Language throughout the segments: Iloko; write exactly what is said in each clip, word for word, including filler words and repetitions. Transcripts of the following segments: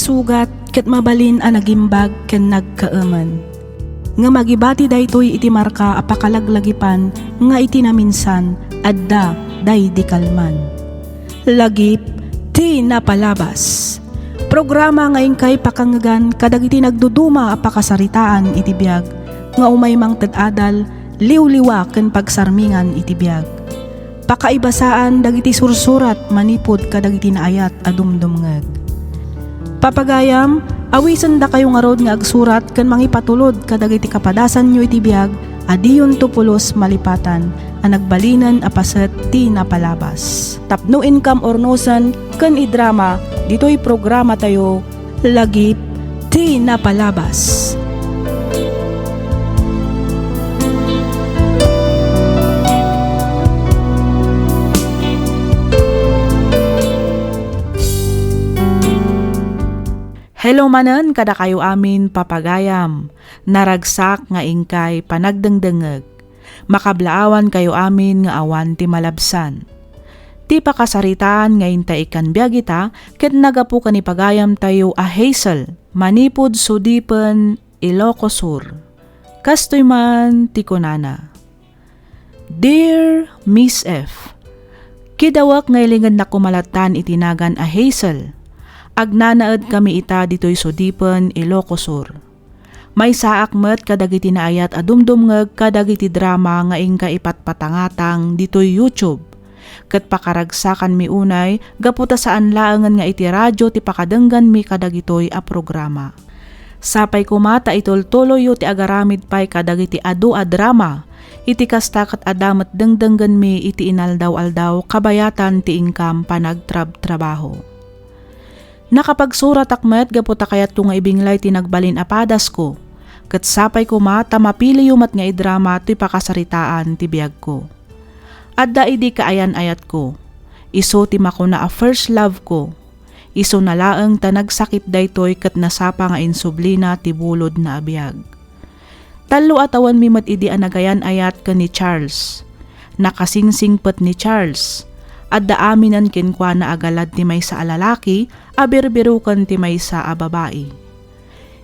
Sugat ket mabalin a nagimbag ken nagkaemen. Ngem agibati daytoy iti marka a pakalaglagipan nga iti naminsan adda daydi kalman. Lagip ti napalabas. Programa nga inkay pakangngegan kadagiti nagduduma a pakasaritaan iti biag nga umay mangted adal, liwliwa ken pagsarmingan iti biag. Pakaibasaan dagiti sursurat manipud kadagiti naayat a dumdumngeg. Papagayam, awisendakayo ngarud nga agsurat ken mangipatulod kadagiti kapadasanyo iti biag a diyonto pulos malipatan a nagbalinen a paset ti napalabas. Tapno inkam urnosen ken idrama ditoy programatayo, Lagip ti Napalabas. Hello manen kadakayo amin, papagayam. Naragsak nga inkay panagdengdengngeg. Makablaawankayo amin nga awan ti malabsan. Ti pakasaritaan nga inta ikkan biag ita ket nagapu ken ni pagayamtayo a Hazel, manipud Sudipen, Ilocos Sur. Kastoy man ti kunana, Dear Miss F, kidawek nga ilingenak koma lattan iti nagan a Hazel. Agnanaedkami ita ditoy Sudipen, Ilocos Sur. Maysaak met kadagiti naayat a dumdumngeg kadagiti drama nga inka ipatpatangatang ditoy YouTube. Ket pakaragsakanmi unay gapu ta saan laengen nga iti radio ti pakadengganmi kadagitoy a programa. Sapay koma ta itultuloyyo ti agaramid pay kadagiti adu a drama. Iti kasta ket adda met dengdenggenmi iti inaldaw-aldaw kabayatan ti inkam panagtrabtrabaho. Nakapagsuratak met gapu ta kayatko nga ibinglay ti nagbalin a padasko, ket sapay koma ta mapiliyo met nga idrama toy pakasaritaan ti biagko. Adda idi kaayan-ayatko. Isu ti makuna a first love ko. Isuna laeng ta nagsakit daytoy ket nasapa nga insublina ti bulodna a biag. Tallo a tawenmi met idi a nagayan-ayat ken ni Charles. Nakasingsingpet ni Charles. Adda aminen kenkuana a galad ti maysa a lalaki a birbiroken ti maysa a babai.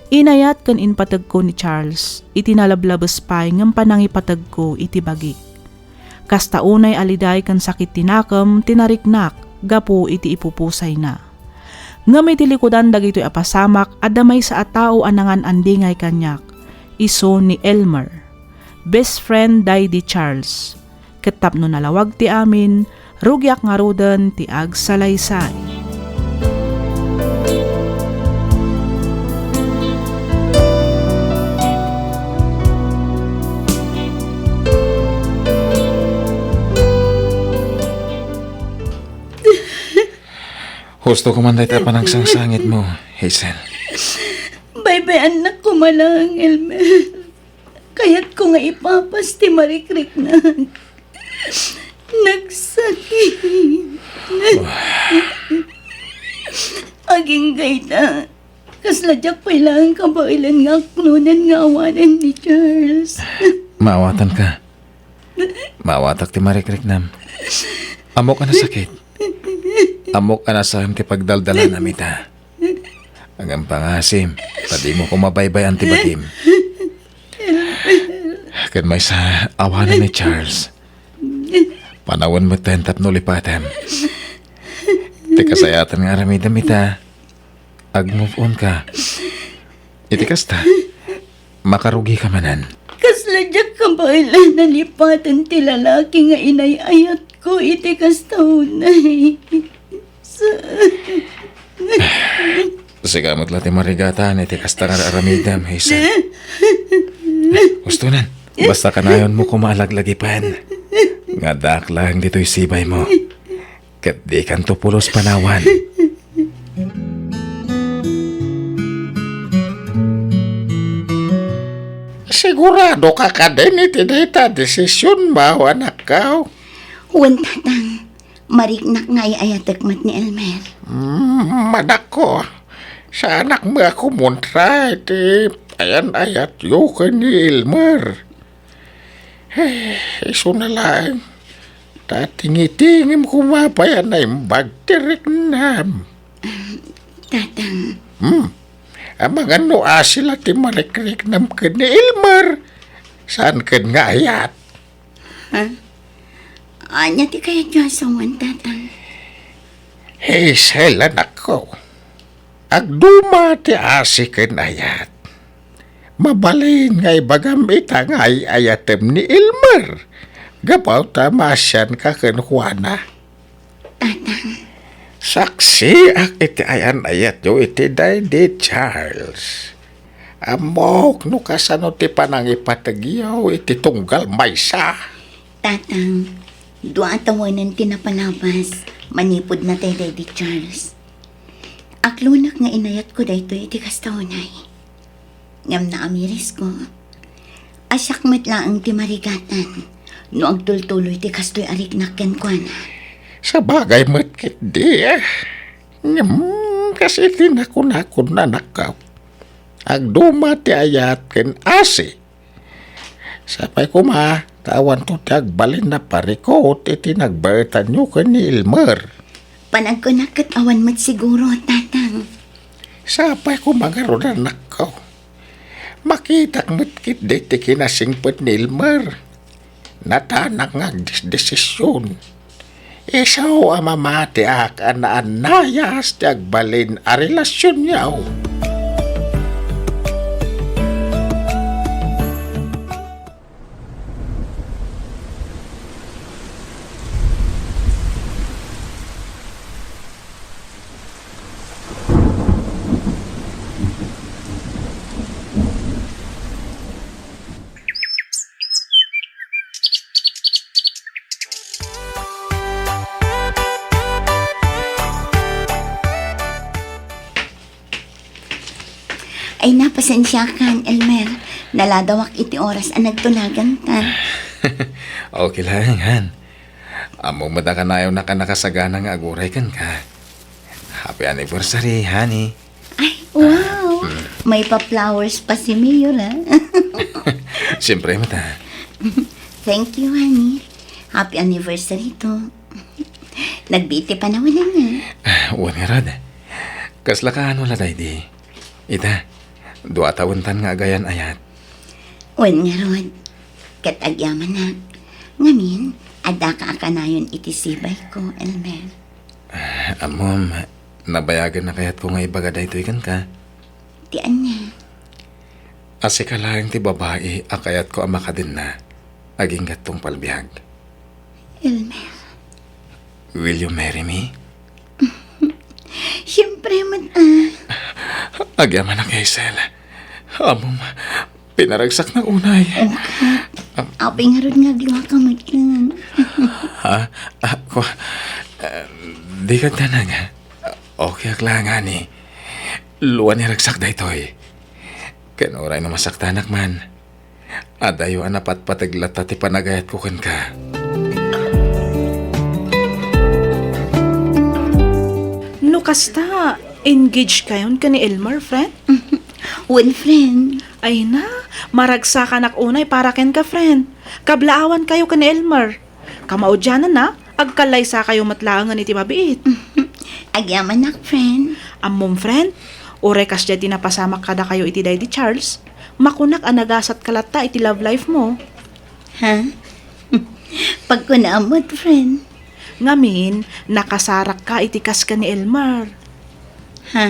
Inayat ken impategko ni Charles iti nalablabes pay ngem panangipategko iti bagik. Kasta unay a liday ken sakit ti nakem ti nariknak gapu iti ipupusayna. Ngem iti likudan dagitoy a pasamak, adda maysa a tao a nangan-andingay kaniak, isu ni Elmer, best friend daydi Charles. Ket tapno nalawag ti amin, rugiak ngaruden ti agsalaysay. Husto ko man dayta a panagsangsangitmo, Hazel. Baybay-annak koma laeng, Elmer. Kayatko nga ipapas ti marikriknak. Nagsakit. Agingga ita. Kasla diak pay laeng kabaelan nga aknonan nga awanen ni Charles. Maawatanka. Maawatak ti marikriknam. Ammok a nasakit. Ammok a nasaem ti pagdaldalanam ita. Ngem pangasim, ta dimo koma baybay-an ti bagim. Ken maysa, awanen ni Charles. Panawen metten tapno lipatem. Ti kasayaatan nga aramidem ita, ag-move on ka. Iti kasta, makarugika manen. Kasla diak kabaelan a lipaten ti lalaki nga inay-ayatko iti kasta unay. Sa- Sika met la ti marigatan iti kasta nga aramidem, Hazel. Hustonen, basta kanayonmo koma a laglagipen nga addaak laeng ditoy sibaymo. Ket dikanto pulos panawan. Siguradoka kadin iti dayta a desisionmo, anakko? Wen, Tatang. Mariknak nga ay-ayatek met ni Elmer. Mm, anakko, saanak met a kumontra iti ayan-ayatyo ken ni Elmer. Eh, isuna laeng, ta tingitingem koma pay a naimbag ti riknam. Tatang, Hmm. Amangan no asi la ti marikriknam ken ni Elmer. Saan ken nga ayat? Ha? Ania ti kayatyo a sawen, Tatang? Hazel, anakko. Agduma ti asi ken ayat. Mabalin nga ibagam ita nga ay-ayatem ni Elmer. Gapu ta maasianka kenkuana. Tatang. Saksiak iti ayan-ayatyo iti Daddy Charles. Ammok no kasano ti panangipategyo iti tunggal maysa. Tatang, dua a tawenen ti napalabas manipud natay Daddy Charles. Aklonak nga inayatko daytoy iti kasta unay. Ngem naamirisko a siak met laeng ti marigatan no agtultuloy ti kastoy a riknak kenkuana. Sabagay met ketdi, eh. Ngem, kas iti nakunakon, anakko, agduma ti ayat ken asi. Sapay koma ta awanto ti agbalin a parikut iti nagbaetanyo ken ni Elmer. Panagkunak ket awan met siguro, Tatang. Sapay koma ngarud, anakko. Makitak met ketdi ti kinasingpet ni Elmer. Natanak nga agdesdesision. Isu a mamatiak a naannayas ti agbalin a relasionyo. Ay, napasensiakan, Elmer. Naladawak iti oras a nagtulaganta. Okay lang, han. Ammom met a kanayon a nakasagana nga aguray kenka. Happy anniversary, honey. Ay, wow! Mm. May pa-flowers pa si Mayor, ah. Siyempre, mata. Thank you, honey. Happy anniversary to. Nagbiit ti panawen, ania? Ah, wen ngarud. Kasla kaano la daydi? Ita, dua a tawentan nga agayan-ayat. Wen ngarud. Ket agyamanak. Ngamin, addaka a kanayon iti sibayko, Elmer. Ah, ammom, nabayagen a kayatko nga ibaga daytoy kenka. Ti ania? A sika laeng ti babai a kayatko a makadenna agingga tungpal biag. Elmer. Will you marry me? Siyempre met, ah. Agyamanak, Hazel. Ammom, pinaragsaknak unay. Okay. Ah. Apay ngarud nga agluaka met lang. Ha? Ah, kwa, ah, di ka tanang, ha? Okay ak la, ngani. Lua ni ragsak daytoy. Ken uray no masaktanak man, adayo a napatpateg latta ti panagayatko kenka. No kasta, engaged kayon ken ni Elmer, friend? Wen, friend. Ay na, maragsakanak unay para kenka, friend. Kablaawankayo ken ni Elmer. Kamaudiananna, agkallaysakayo met laengen iti mabiit. Agyamanak, friend. Ammom, friend, uray kasdiay ti napasamak kadakayo iti Daddy Charles, makunak a nagasatka latta iti love life mo. Ha? Pagkunaam met, friend. Ngamin, nakasarakka iti kas ken ni Elmer. Ha?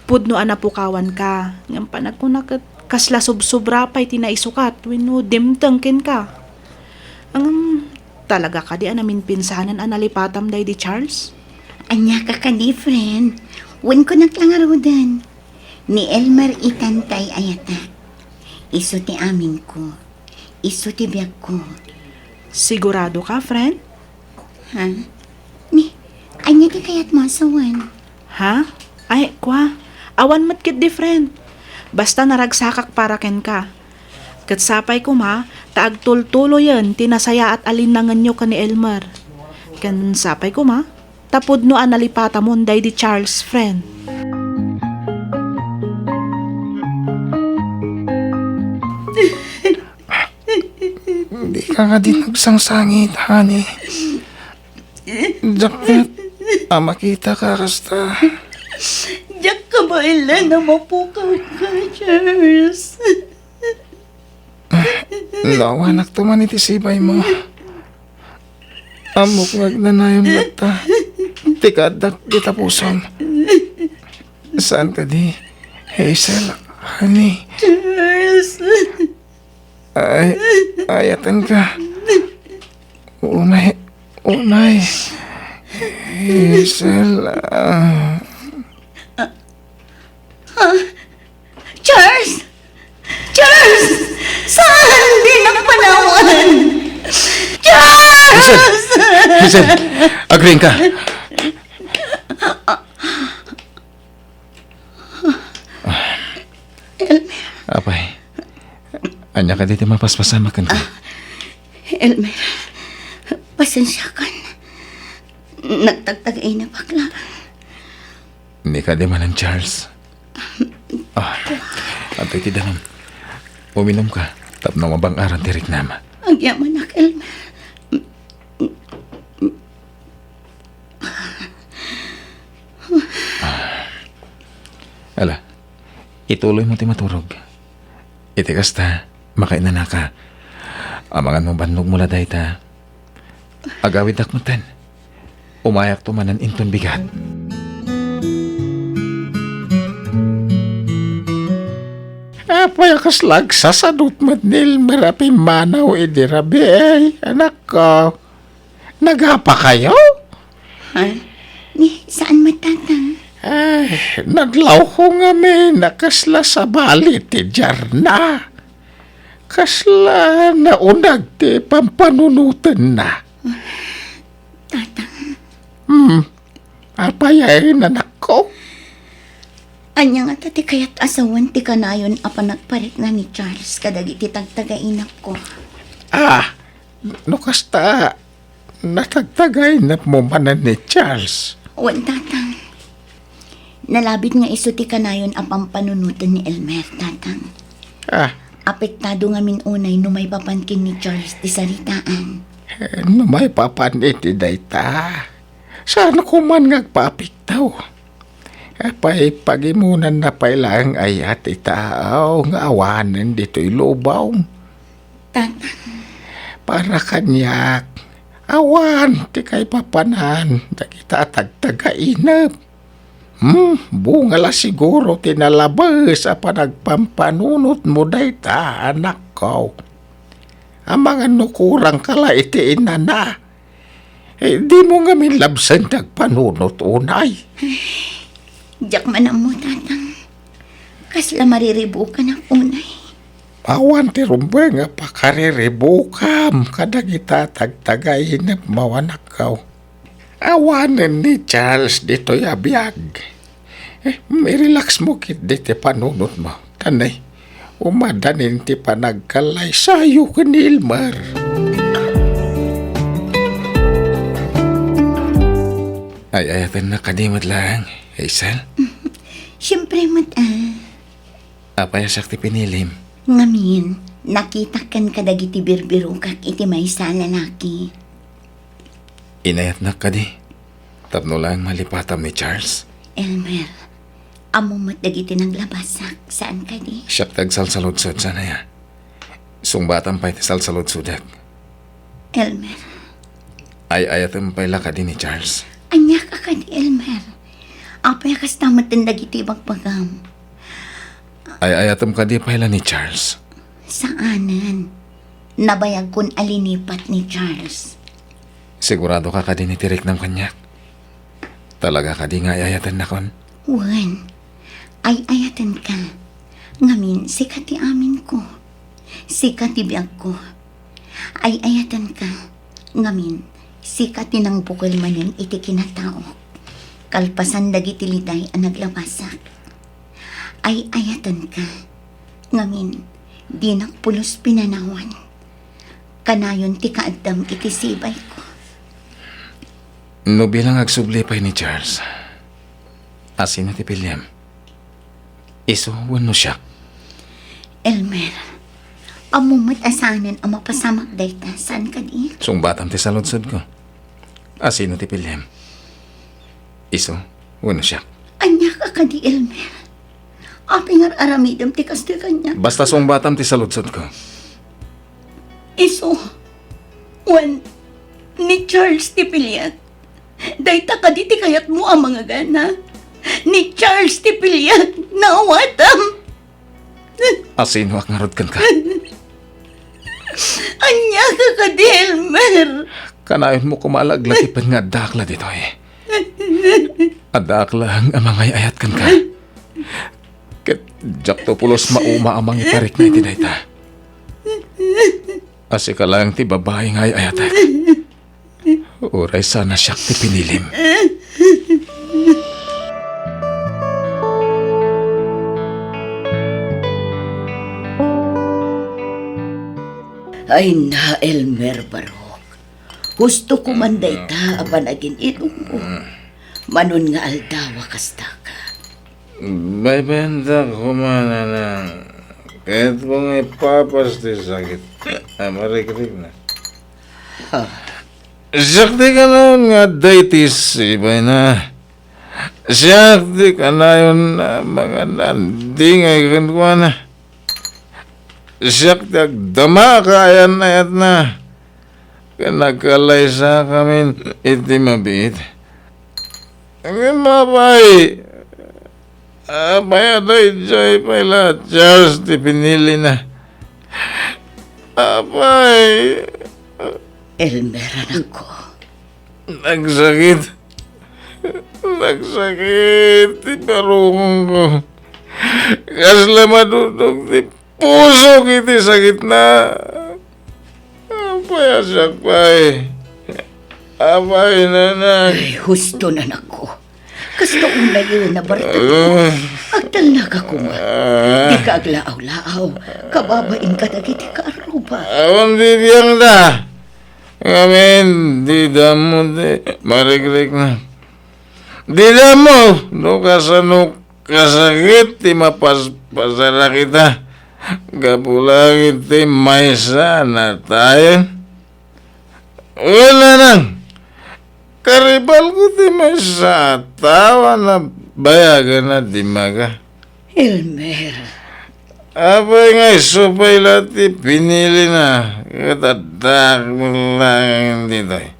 Pudno a napukawanka, ngem panagkuna ket kasla sobsobra pay ti naisukat wenno dimteng kenka. Ngem, talaga kadi a naminpinsanen a nalipatam daydi Charles? Ania ka kadi, friend? Wen kunak la ngaruden. Ni Elmer itan ti ay-ayatak. Isu ti amingko. Isu ti biagko. Sigurado ka, friend? Ha? Ni, ania ti kayatmo a sawen? Ha? Ay, kwa. Awan met ketdi, friend. Basta naragsakak para kenka. Ket sapay koma ta agtultuloyen ti nasayaat a linnangenyo ken ni Elmer. Ken sapay koma ta pudno a nalipatamon daydi Charles, friend. Dika ngadi nagsangsangit, honey. Diak met a makitaka kasta. Ay, Len, mapukaw ka, Charles. Naawanakto man iti sibaymo. Ammok nga agnanayon latta ti kaaddak ita pusom. Saan kadi, Hazel, honey? Charles. Ay, ayaten ka. Unay, unay. Hazel, ah. Ha? Charles! Charles! Saan? Di nagpanawan! Hazel! Charles! Hazel! Agriing ka! Elmer. Apay, ania kadi ti mapaspasamak kenka? Ah, Elmer, pasensiakan. Nagtagtagainep laeng. Ni kadi manen, Charles. Ah, adtoy ti danum. Uminumka tapno mabang-aran ti riknam. Agyamanak, Elmer. Ala, ituloymo ti maturog. Iti kasta, makainanaka. Amangan no bannogmo la dayta. Agawidak metten. Umayakto manen inton bigat. Apay a kasla agsasadut met ni Elmer a pimmanaw idi rabii, anakko? Nagapakayo? Ha? Ni, saan met, Tatang? Ay, nadlawko ngamin a kasla sabali ti diarna. Kasla naunag ti pampanunotenna. Tatang. Hmm. Apay a, anakko? Ania ngata ti kayat a sawen ti kanayon a panagparikna ni Charles kadagiti tagtagainepko? Ah, no kasta, natagtagainepmo manen ni Charles? Wen, Tatang. Nalabit nga isu ti kanayon a pampanunoten ni Elmer, Tatang. Ah. Apektado ngamin unay no maipapan ken ni Charles ti saritaan. Eh, no maipapan iti dayta, saan koma nga agpaapekto? Apay, pagimonanna pay laeng aya ti tao nga awanen ditoy lubong. Tatang. Para kaniak, awan ti kaipapanan dagita a tagtagainep. Hmm, bunga la siguro ti nalabes a panagpampanunotmo dayta, anakko. Amangan no kurangka la iti inana. Eh, dimo ngamin labsen ti agpanunot unay. Diak man ammo, Tatang. Kasla mariribukanak unay. Awan ti rumbeng a pakariribukam kadagita tagtagainepmo, anakko. Awanen ni Charles ditoy a biag. Eh, i-relaxmo ketdi ti panunotmo. Tanay, umadanin ti panagkallaysayo ken ni Elmer. Ay-ayatennak kadi met laeng, Hazel? Siempre met, ah. Apay a siak ti pinilim? Ngamin, nakitak ken kadagiti birbirokak iti maysa a lalaki. Inayatnak kadi tapno laeng malipatam ni Charles? Elmer, ammom met dagiti naglabasak, saan kadi? Siak ti agsalsaludsod, saan aya? Sungbatam pay ti salsaludsodek. Elmer. Ay-ayatem pay la kadi ni Charles? Ania ka kadi, Elmer? Apay a kasta metten dagiti ibagbagam? Ay-ayatem kadi pay la ni Charles? Saanen. Nabayagkon a linipat ni Charles. Sigurado ka kadi iti riknam kaniak? Talaga kadi nga ay-ayatennakon? Wen, ay-ayatenka. Ngamin, sika ti aminko. Sika ti biagko. Ay-ayatenka. Ngamin, sika ti nangbukel manen iti kinataok. Kalpasan dagiti liday a naglabasak. Ay-ayatenka. Ngamin, dinak pulos pinanawan. Kanayon ti kaaddam iti sibayko. No bilang agsubli pay ni Charles, asino ti piliem? Isu wenno siak? Elmer, ammom met a saanen a mapasamak dayta, saan kadi? Sungbatam ti saludsodko. Asino ti piliem? Isu wenno siak? Ania ka kadi, Elmer? Apay nga ar-aramidem ti kastoy kaniak? Basta sungbatam ti saludsodko. Isu, wen, ni Charles ti piliek. Dayta kadi ti kayatmo a mangagana? Ni Charles ti piliek, naawatam. Asinoak ngarud kenka? Ania ka kadi, Elmer? Kanayonmo koma a laglatipen nga addaak la ditoy. Addaak laeng a mangay-ayat kenka. Ket diakto pulos mauma a mangiparikna iti dayta. A sika laeng ti babai nga ay-ayatek. Uray sana siak ti pinilim. Ay na, Elmer Barok. Husto koman dayta a panagin-inummo. Manon nga aldaw a kastaka. Baybay-andak koma, nanang. Kayatko nga ipapas ti sakit a marikrikna. Ha? Siak ti kanayon nga adda iti sibayna. Siak ti kanayon a mangan-andingay kenkuana. Siak ti agdama a kaayan-ayatna ken agkalaysakamin iti mabiit. Ngem apay, apay a daydiay pay la Charles ti pinilina? Apay. Elmer, anakko. Nagsakit. Nagsakit ti barukongko. Kasla madudog ti pusok iti sakitna. Apay a siak pay? Apay, nanang? Ay, husto, anakko. Kasta unay a nabartek. Ah. Agtalnaka koma. Ah. Dika aglaaw-laaw. Kababain kadagiti kaarruba. Awan ti biangda. Ngamin, dida ammo ti marikrikna. Dida ammo no kasano kasakit ti mapaspasarak ita gapu laeng iti maysa a natayen. Wen, nanang, karibalko ti maysa a tao a nabayagen a dimmaga. Elmer. Apay nga isu pay la ti pinilina ket addaak laeng ditoy?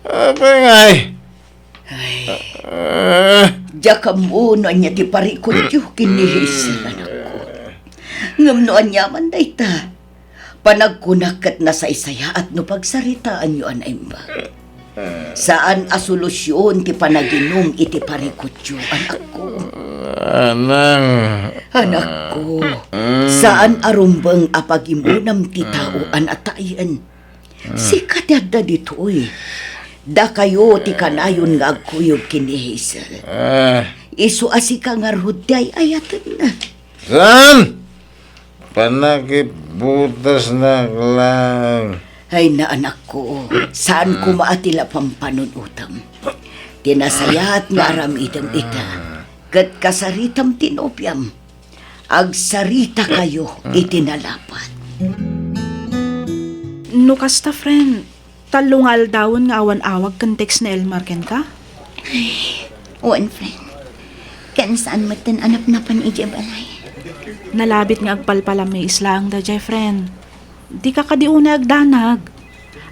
Apay ngay? Ay, ah, diak ammo no ania ti parikutyo ken ni Hazel, anakko. Ngem no aniaman dayta, panagkunak ket nasaysayaat no pagsaritaanyo a naimbag. Saan a solusion ti panaginum iti parikutyo, anakko. Anang. Anakko, saan a rumbeng a pagimunam ti tao a natayen. Sika ti adda ditoy. Dakayo ti kanayon nga agkuyog ken ni Hazel. Ah. Isu a sika ngarud ti ay-ayatenna. Saan? Panakibutasnak laeng. Ay, na, anakko, saan koma a ti la pampanunotem? Ti nasayaat nga aramidem ita, ket kasaritam ti nobiam. Agsaritakayo iti nalapat. No kasta, friend, tallo nga aldawen nga awan awag ken text ni Elmer kenka? Ay, wen, friend. Ken saan metten a napnapan idiay balay. Nalabit nga agpalpalamiis laeng daydiay, friend. Dika kadi unay agdanag.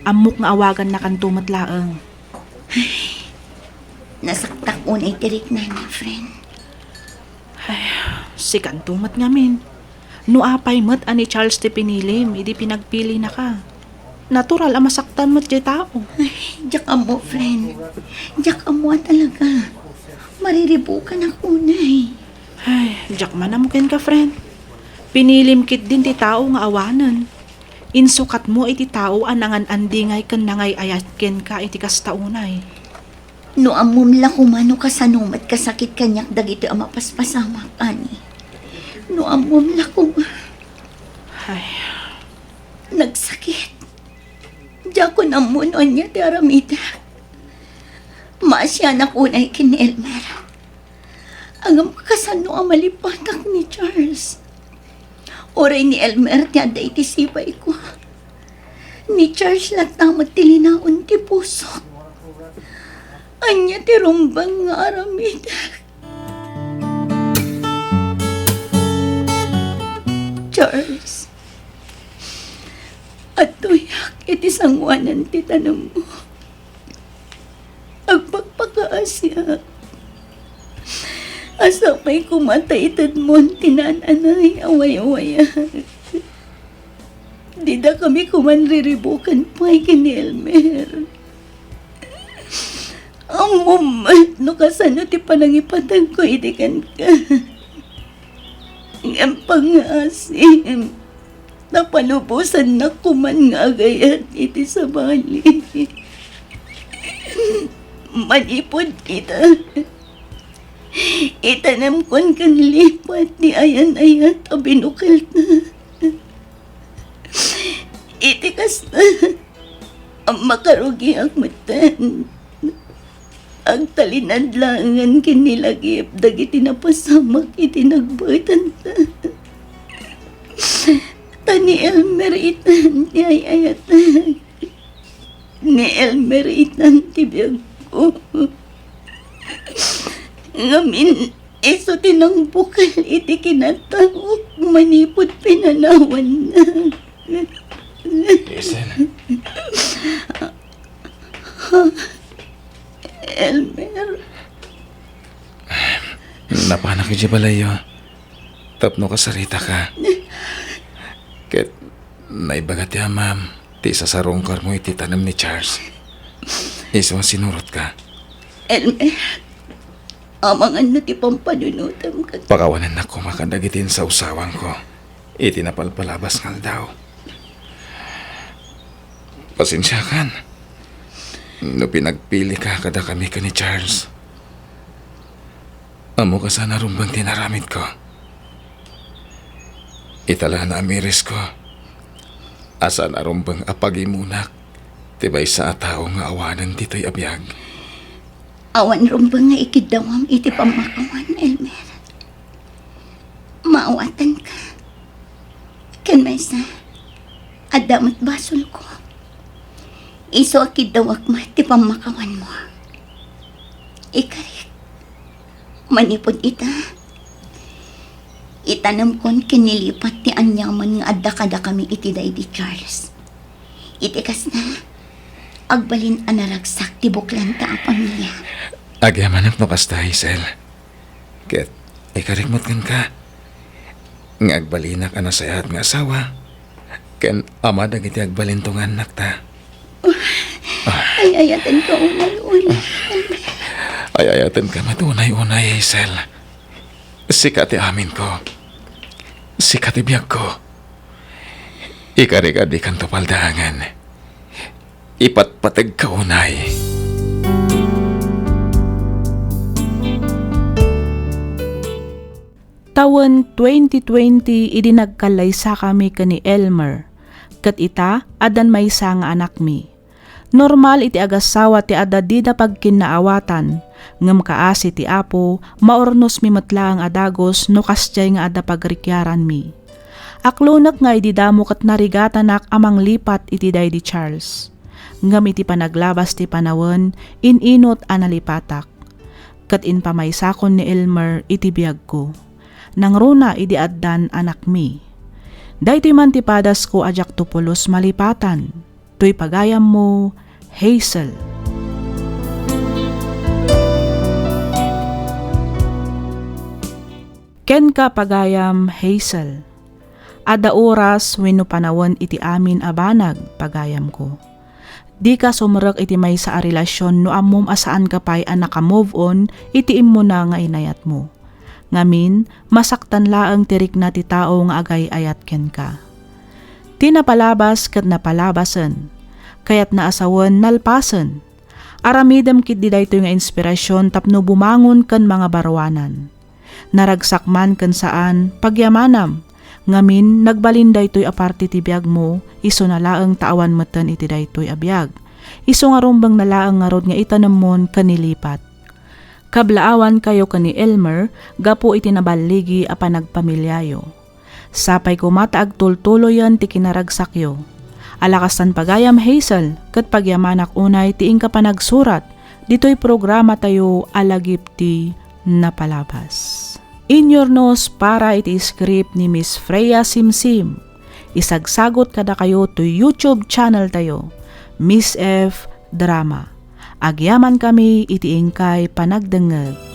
Ammok nga awagannakanto met laeng. Ay, nasaktak unay ti riknana, friend. Ay, sikanto met ngamin. No apay met a ni Charles ti pinilim idi pinagpilinaka, natural a masaktan met diay tao. Ay, diak ammo, friend. Diak ammo a talaga. Mariribukanak unay. Ay, diak man ammo kenka, friend. Pinilim ketdin ti tao nga awanen. Insukatmo iti tao a nangan-andingay ken nangay-ayat kenka iti kasta unay. No ammom la koma no kasano met kasakit kaniak dagitoy a mapaspasamak, Ani. No ammom la koma. Ay. Nagsakit. Diakon ammo no ania ti aramidek. Maasianak unay ken ni Elmer. Ngem kasano a malipatak ni Charles? Uray ni Elmer ti adda iti sibayko. Ni Charles latta met ti linaon ti pusok. Ania ti rumbeng nga aramidek? Charles, adtoyak iti sangoanan ti tanemmo. Agpakpakaasiak a sapay koma ta itedmon ti naan-anay a wayawayag. Dida kami koman riribukan pay ken ni Elmer. Ammom met no kasano ti panangipatagko idi kenka. Ngem pangngaasim, napalubosannak koman nga agayat iti sabali. Manipud ita, itanemkon ken lipat ti ayan-ayat a binukelta. Iti kasta, makarugiak metten. Agtalinadlaengen ken ni lagip dagiti napasamak iti nagbaetanta. Ta ni Elmer itan ti ay-ayatek. Ni Elmer itan ti biagko. Ngamin, isu ti nangbukel iti kinataok manipud pinanawanna. Hazel. Elmer. Napanak idiay balayyo tapno kasaritaka. Ket naibaga ti amam ti isasarungkarmo iti tanem ni Charles. Isu a sinurotka. Elmer, amangan no ti pampanunotem ket pakawanennak koma kadagiti insawsawangko iti napalpalabas nga aldaw. Pasensiakan no pinagpilika kadakami ken ni Charles. Ammoka saan a rumbeng ti inaramidko. Ita la naamirisko a saan a rumbeng a pagimunak ti maysa a tao nga awanen ditoy a biag. Awan rumbeng nga ikiddawam iti pammakawan, Elmer. Maawatanka. Ken maysa, adda met basolko. Isu a kiddawak met ti pammakawanmo. Ikarik, manipud ita, itanemkon ken nilipat ti aniaman nga adda kadakami iti daydi Charles. Iti kasta, agbalin a naragsak ti buklanta a pamilia. Agyamanak no kasta, Hazel. Ket ikarik met kenka nga agbalinak a nasayaat nga asawa ken ama dagiti agbalinto nga annakta. Ay-ayatenka unay-unay. Ay-ayatenka met unay-unay, Hazel. Sika ti aminko. Sika ti biagko. Ikarik a dikanto paldaangen. Ipatpategka unay. Tawen twenty twenty idi nagkallaysakami ken ni Elmer, ket ita, addan maysa nga anakmi. Normal iti agassawa ti adda dida pagkinnaawatan, ngem kaasi ti Apo, maurnosmi met laeng a dagus no kasdiay nga adda pagrikiaranmi. Aklonek nga idi damo ket narigatanak a manglipat iti daydi Charles. Ngem iti panaglabas ti panawen, in-inut a nalipatak. Ket impamaysakon ni Elmer iti biagko. Nangruna idi addan anakmi. Daytoy man ti padasko a diakto pulos malipatan. Toy pagayammo, Hazel. Kenka, pagayam Hazel. Adda oras wenno panawen iti amin a banag, pagayamko. Dika sumrek iti maysa a relasion no ammom a saanka pay a naka-move on iti immuna nga inayatmo. Ngamin, masaktan laeng ti rikna ti tao nga agay-ayat kenka. Ti napalabas ket napalabasen. Kayatna a sawen, nalpasen. Aramidem ketdi daytoy nga inspirasion tapno bumangon ken mangabaruanan. Naragsak man ken saan, pagyamanam. Ngamin, nagbalin daytoy a parte ti biagmo, isuna laeng ta awan metten iti daytoy a biag. Isu nga rumbengna laeng ngarud nga itanemmon ken ilipat. Kablaawankayo ken ni Elmer gapu iti naballigi a panagpamiliayo. Sapay koma ta agtultuloyen ti kinaragsakyo. Ala kastan pagayam, Hazel, ket pagyamanak unay ti inka panagsurat ditoy programatayo a Lagip ti Napalabas. Inyurnos para iti script ni Miss Freya Simsim. Isagsagot kadakayo to YouTube channel tayo, Miss F Drama. Agyaman kami iti inkay panagdengngeg.